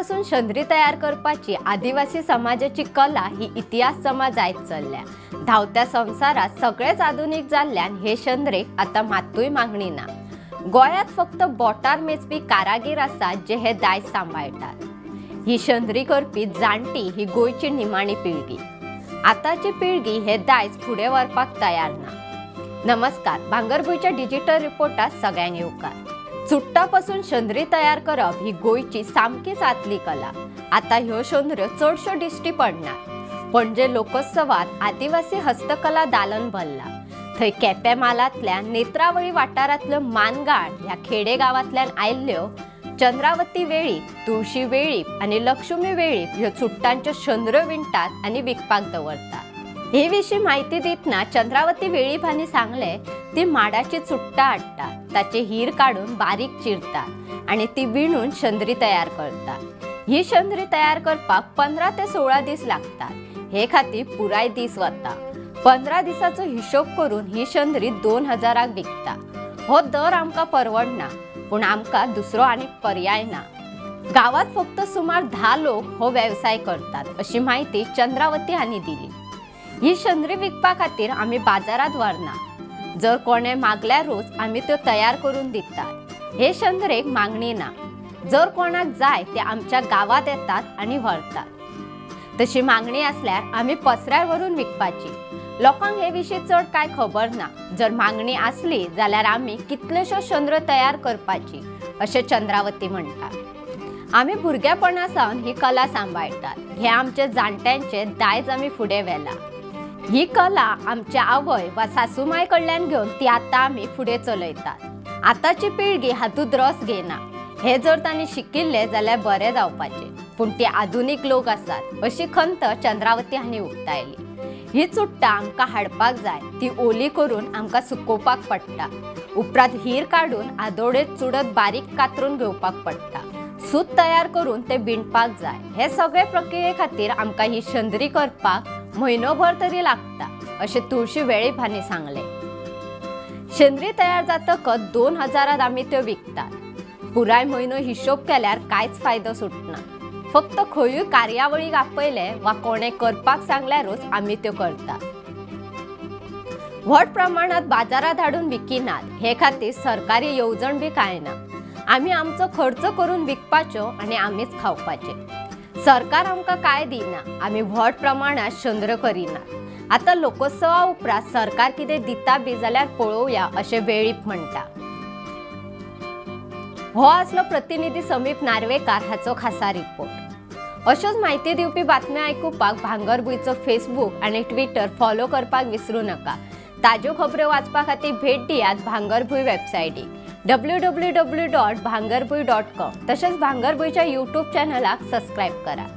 चुडटां पसून शंद्री तयार करपाची आदिवासी समाजाची कला ही इतिहास जमा जायत चल्ल्या। धांवत्या संवसारात सगळेच आधुनिक जाल्ल्यान हे शंद्रेक आतां मात्तूय मागणी ना। गोंयांत फक्त बोटार मेजपी कारागीर आसात जे हे दायज सांबाळटात। ही शंद्री करपी जाणटी ही गोंयची निमाणी पिळगी। आतांची पिळगी हे दायज फुडें व्हरपाक तयार ना। नमस्कार, भांगरभूंयच्या डिजिटल रिपोर्टात सगळ्यांक येवकार। चुडटां पसून शंद्री तयार करप ही गोंयची सामकीच आदली कला। आतां ह्यो शंद्र्यो चडश्यो दिश्टी पडनात। पणजे लोकोत्सवात आदिवासी हस्तकला दालन भरला। थंय केपें म्हालांतल्या नेत्रावळी वाठारांतल्यो मानगाळ ह्या खेडे गांवांतल्यान आयिल्ल्यो चंद्रावती वेळीप, तुळशी वेळीप आनी लक्ष्मी वेळीप ह्यो चुडटांच्यो शंद्र्यो विणटात आनी विकपाक दवरतात। हे विशीं म्हायती दितना चंद्रावती वेळीप हांणी सांगलें, ती माडाची चुडटां हाडटात, ताचे हीर काडून बारीक चिरतात आनी ती विणून शंद्री तयार करतात। ही शंद्री तयार करपाक 15 ते 16 दीस लागतात। हे खातीर पुराय दीस वता। 15 दिसाचो हिशोब करून ही शंद्री 2000 विकता। हो दर आमकां परवडना, पूण आमकां दुसरो आनी पर्याय ना। गांवांत फक्त सुमार 10 लोक हो वेवसाय करतात अशी म्हायती चंद्रावती हांणी दिली। ही शंद्री विकपा खातीर आमी बाजारांत व्हरना। जर कोणें मागल्यारूच आमी त्यो तयार करून दितात। हे शंद्रेक मागणी ना। जर कोणाक जाय ते आमच्या गांवांत येतात आनी व्हरतात। तशी मागणी आसल्यार आमी पसऱ्यार व्हरून विकपाची। लोकांक हे विशीं चड कांय खबर ना। जर मागणी आसली जाल्यार आमी कितल्योश्यो शंद्रो तयार करपाची अशें चंद्रावती म्हणटा। आमी भुरगेपणा सावन ही कला सांबाळटात। हे आमचे जाणट्यांचे दायज आमी फुडें व्हेलां। ही कला आमच्या आवय वा सासूमाय कडल्यान घेवन ती आतां आमी फुडें चलयतात। आतांची पिळगी हातूंत रस घेना। हे जर तांणी शिकिल्ले जाल्यार बरें जावपाचें, पूण ते आधुनीक लोक आसात अशी खंत चंद्रावती हांणी उक्तायली। ही चुडटां आमकां हाडपाक जाय, ती ओली करून आमकां सुकोवपाक पडटा। उपरांत हीर काडून आदोडेत चुडत बारीक कातरून घेवपाक पडटा। सूत तयार करून ते विणपाक जाय। हे सगळे प्रक्रिये खातीर आमकां ही शंद्री करपाक म्हयनोभर तरी लागता अशें तुळशी वेळीप हांणी सांगलें। शंद्री तयार जातकच 2000 आमी त्यो विकतात। पुराय म्हयनो हिशोब केल्यार कांयच फायदो सुटना। फक्त खंयूय कार्यावळीक आपयले वा कोणें करपाक सांगल्यारूच आमी त्यो करतात। व्हड प्रमाणांत बाजारांत हाडून विकिनात। हे खातीर सरकारी येवजण बी कांय ना। आमी आमचो खर्च करून विकपाच्यो आनी आमीच खावपाचे। सरकार आमकां कांय दिना। आमी व्हड प्रमाणांत शंद्र करिनात। आतां लोकोत्सवा उपरांत सरकार कितें दिता बी जाल्यार पळोवया अशें वेळीप म्हणटा। हो आसलो प्रतिनिधी समीप नार्वेकार हाचो खासा रिपोर्ट। अश्योच म्हायती दिवपी बातम्यो आयकुपाक भांगरभूंयचो फेसबूक आनी ट्विटर फॉलो करपाक विसरूं नाका। ताज्यो खबऱ्यो वाचपा खातीर भेट दियात भांगरभूंय वेबसायटीक www.bhangarbhuy.com। तशेंच भांगरभूंयच्या यूट्यूब चॅनलाक सबस्क्रायब करात।